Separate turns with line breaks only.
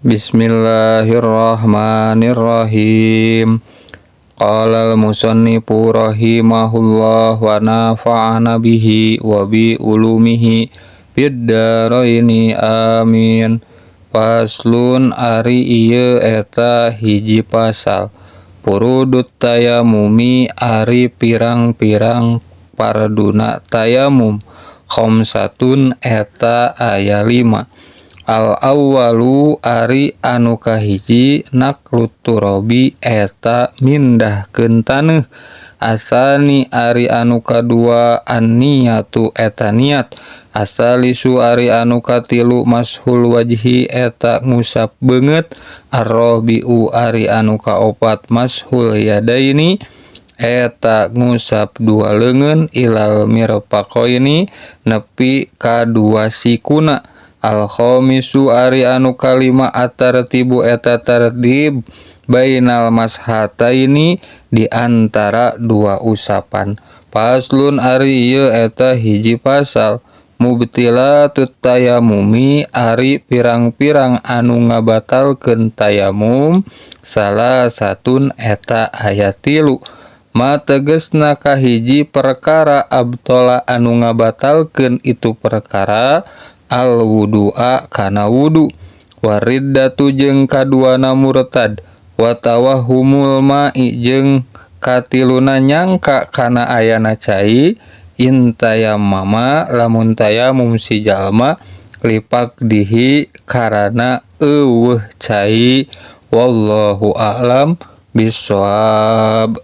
Bismillahirrahmanirrahim. Qala al-musannifu rahimahullah wa nafa'ana bihi wa bi ulumihi fid dharaini amin. Faslun ari ieu eta hiji pasal. Furudut tayamumi ari pirang-pirang farduna tayamum khamsatun eta aya 5. Al-awwalu ari anu kahiji naqlut turabi eta mindahkeun taneuh. Asani ari anu kadua an-niyatu eta niat. Asalisu ari anu katilu mashul wajhi eta ngusap beungeut. Arrabiu ari anu kaopat mashul yadaini eta ngusap dua leungeun ilal mirfaqaini nepi ka dua sikuna. Al-khamisu ari anu kalima at-tartibu eta tartib bainal mashataini di antara dua usapan. Faslun ari ieu eta hiji pasal. Mubtilatut tayamumi ari pirang-pirang anu ngabatalkeun tayamum salah satun eta aya 3. Ma tegesna kahiji perkara abtola anu ngabatalkeun itu perkara al-wudu'a kana wudu wariddatu jeung kaduana murtad wa tawahhumul ma'i jeung katiluna nyangka kana ayana cai intayammama lamun tayamum si jalma lipaqdihi karana eueuh cai wallahu a'lam bissawab.